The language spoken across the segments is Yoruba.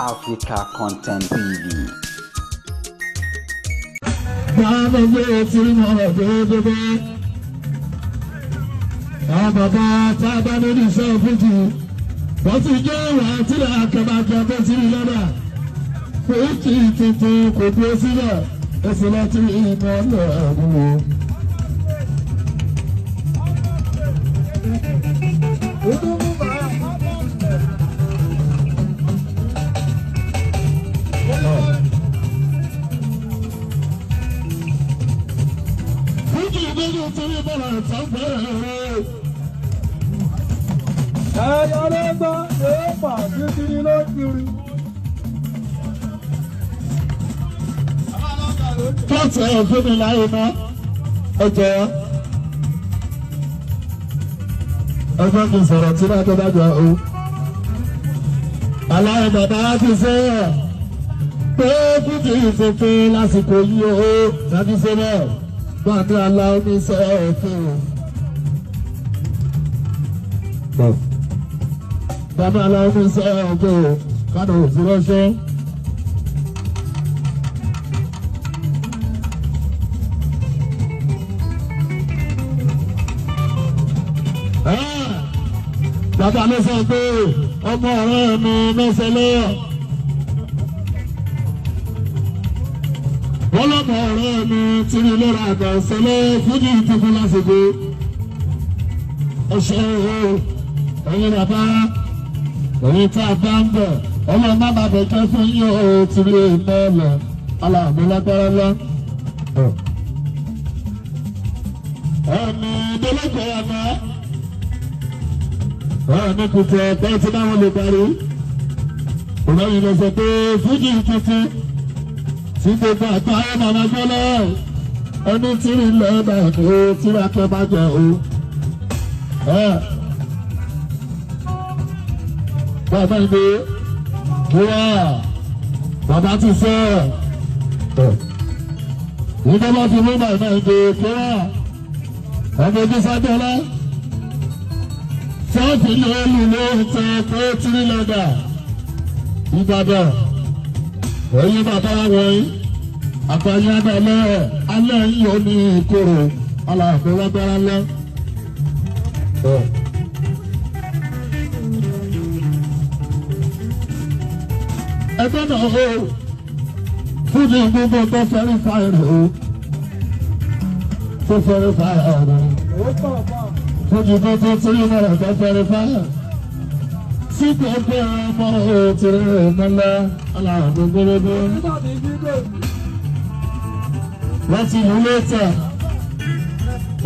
Africa Content TV. Bàbá gbé tí mo rọ̀ déédéé. Àwọn bàbá tá a bá lórí iṣẹ́ fújì. Wọ́n ti jẹ́ ìwà tí àkàbàkà tó ti rí lọ́dà. Fújì tuntun kò dúró sílẹ̀. Èsì láti iná lọ́ọ̀dún. Fújì gbogbo torí bọ́lá ìtàn. Ẹyọ ló gbọ́, yóò pa títí ló kiri. Káàtì ẹ̀ fún mi láyé mọ́. Ẹ jọ̀ọ́. Ẹ fẹ́ kí n sọ̀rọ̀ tí bá tó bá jọ o. Aláì bàbá ti ṣe é pé fújì tuntun lásìkò yìí o. Tàbí ṣe bẹ́ẹ̀. Gbàdé aláwọ̀ mi sọ ẹ̀ fún un. Bàbá aláwọ̀ mi sọ ẹ̀ fún un. Kánò òfin ránṣẹ́. Bàbá ló sọ pé ọmọ ọ̀rẹ́ mi mẹ́sẹ̀ lọ́wọ́. Wọ́n lọ́mọ ọ̀rẹ́ mi tí mi lọ́ra àgbà ṣẹlẹ̀ fújì tuntun lásìkò. Ọ̀ṣẹ́ o, ẹ̀yin bàbá, ẹ̀yin tá a bá ń bọ̀, ọlọ́run má bàa bẹ̀jẹ̀ fún yín o tí mi mọ́ lọ. Aláàbò lágbára lọ. Ẹ̀mí ìdólógbò ọ̀nà ní kùtù ọ̀pẹ́ tí báwọn lè parí. Òlọ́yin lọ sọ pé fújì tuntun tí gbogbo àgbáyé màmá gbọ́ lọ́wọ́. Ẹni tí ń lọ bá kó tí wàá kẹ́ bá jẹ o. Bàbá ìgbé wúwà bàbá ti sọ ẹ̀. Ìjọba ti mú bàbá ìgbé wúwà ọmọ ojú sábẹ́ ọlá sọ́ọ̀tì lóòlù ló ń tẹ pé tírí lọ́dà Ìbàdàn èyí bàbá wọ̀nyí àgbáyé abẹ́lẹ́ alẹ́ yìí ó ní ìkorò aláàfin lágbára lọ. Ẹgbẹ́ náà o fújì gbogbo tó fẹ́rí fáìrì o tó fẹ́rí fáìrì ọ̀rọ̀ fújì gbogbo tí yóò náà tó fẹ́rí fáìrì tí gbogbo ọmọ òtún ìmọ̀lá aláàbò gbogbo. Láti ìlú lẹ́tà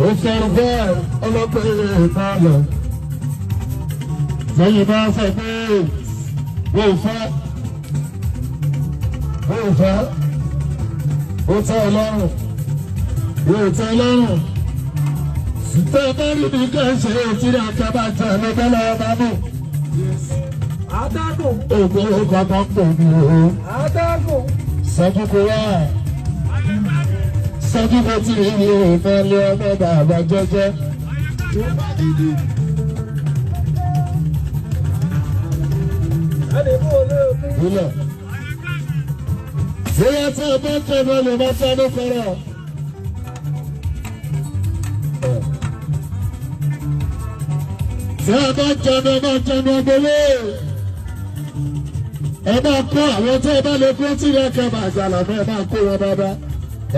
ó fẹ́rí fáìrì ọlọ́pàá ìmọ̀lá lẹ́yìn bá sọ pé wọ́n fẹ́ wọ́n fẹ́ ó tẹ́ ọ lọ́rùn wọ́n tẹ́ ọ lọ́rùn tẹ́ bá rí mi kẹ́ ṣe tí ní akẹ́bá jẹ́ lọ́gbẹ́ lọ́wọ́ bá mú. Adágún. Ògbó kankan pò ní o. Adágún. Sọ́jú kò wá. Sọ́jú kò tí ì ní òfin lé ọmọ bàbá jẹ́jẹ́. Yorùbá dídì. Ẹnì bó olóògùn. Ìlẹ̀. Bóyá tí o bá tẹ̀ mọ́ lè má sáré fẹ́ràn. Tí a bá jẹun ẹ máa jẹun ọgbọ́lé. Ẹ máa kó àwọn tí ẹ bá lè kó tí ẹ kẹ́ máa gbà lànà ẹ máa kó wọn dáadáa.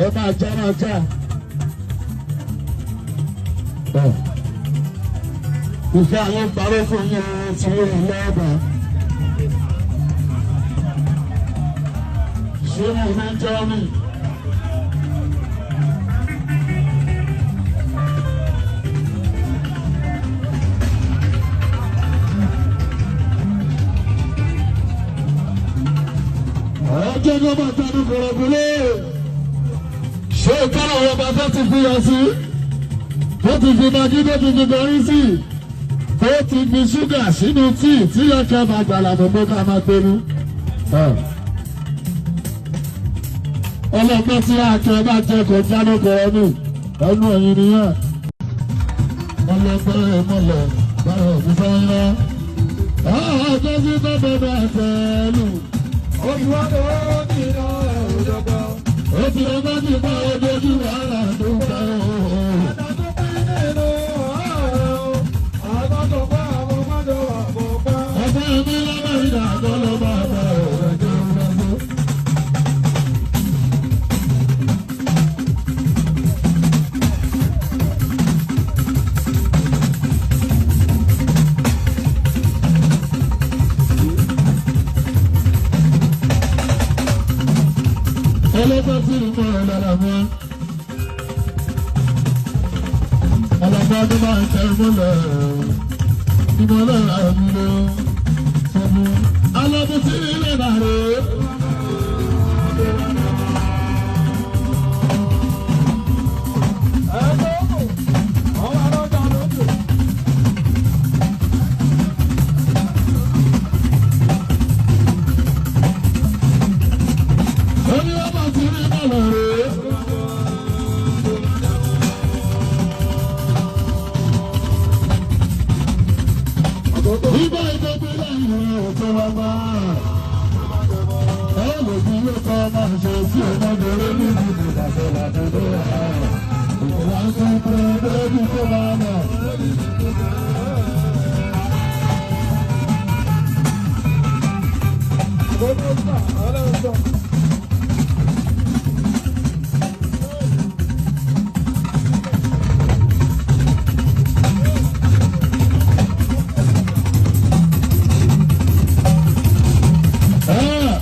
Ẹ máa já máa já. Ìfẹ́ àwọn parọ́ fún yín tí wọ́n ń lọ́ọ̀bà. Ṣé mo ní jọ́ọ̀nì? Ọjọ́ ní ọba tẹnu kọ̀rọ̀kúlé. Ṣé ìkọ́nà àwọn ọba tó ti fi yọ sí? Tó ti fi magí tó ti fi gọrí sí? Tó ti fi ṣúgà sínú tíì tí yọ̀kẹ́ máa gbàlà gbogbo ká máa gbẹnu. Ọlọ́gbọ́n tí àkẹ́ bá jẹ kò jáde kọ̀ọ̀ nù ẹnu ẹ̀yìn nìyẹn. Ọlọ́gbọ́n ìmọ̀lẹ̀ báyọ̀ òfin fẹ́ ńlá. Ọjọ́ sí bẹ́ẹ̀ bẹ́ẹ̀ tẹ̀lú. Ó ti lọ bá ti bá ojoojúmọ́ wàhálà tó ń bá o. Ọ̀pọ̀ ẹ̀mí lábẹ́rẹ́ àgọ́ ló bá bá ọ̀rẹ́ tó ń bá tó. Ọlọ́pàá tí ń mọ̀ lára mọ́. Ọlọ́pàá tó máa ń tẹ mọ́lẹ̀ ìmọ̀lẹ̀ àmì ló sọ fún. Alábùsí tí ilé náà rè é. Oníwàbà tí ń mọ̀lẹ̀ rè é. Ibà ìdọ́gbé lẹ́yìn òkè wa máa. Ẹ lè fi ilé kan máa ṣe sí ọmọdé níbi ìdàgbàsókè làdúgbò rẹ̀. Ìwà ń sọ pé bébí tó máa nà.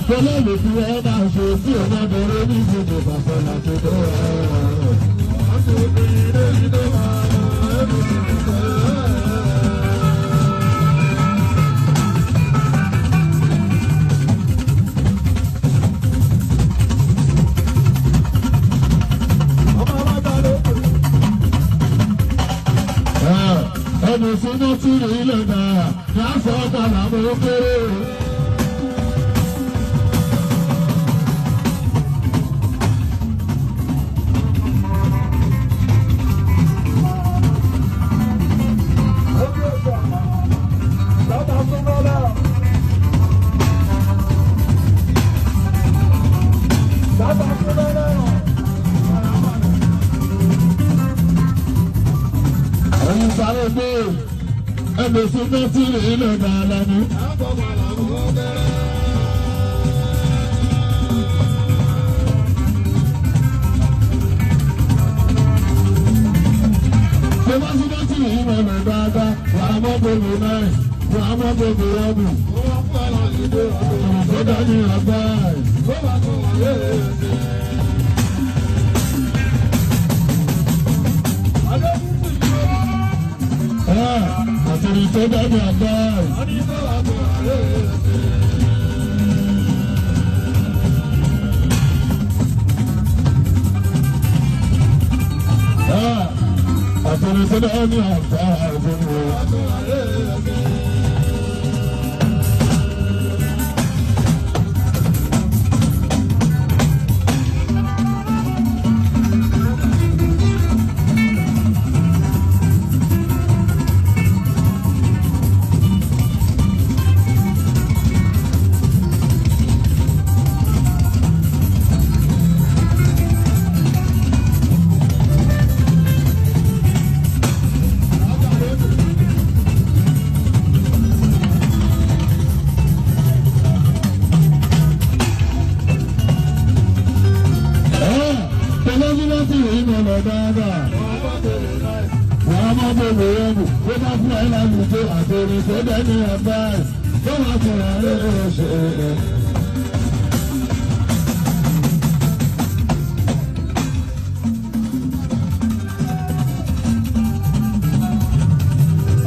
Tọ́lá lè fi ẹ máa ṣe sí ọmọdé níbi ìdàgbàsókè làdúgbò rẹ̀. Ẹnu sínú tí ilé náà yà sọ padà mọ́ kéré. Ẹ̀yin sáré pé ẹnu sínú tí ilé náà lẹ́nu. Ṣé wọ́n sínú tí ilé náà dáadáa? Wà á mọ́ gbogbo náà, wà á mọ́ gbogbo ọ̀bù. Ọ̀rọ̀ tó dání àgbá ẹ̀. Àtẹ̀rí tó dání àgbá ẹ̀. Àtẹ̀rí tó dání àgbá ẹ̀.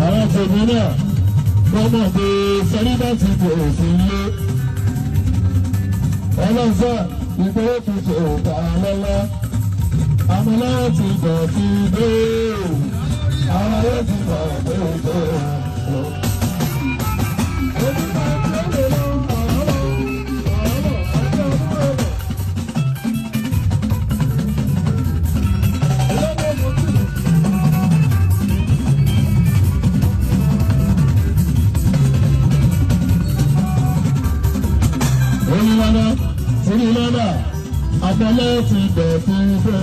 Àwọn tèmi náà wọ́n mọ̀ pé sẹ́ríbà ti kò sí ilé. Ọlọ́sà ìgbówó ti ṣe òǹkà lọ́lá. Àmọ́ ti bọ̀ ti dé. Àwọn ayé ti bọ̀ dé dé. Onílànà, Tìrìlànà, àtẹlẹ́ ti bẹ̀ fún fẹ́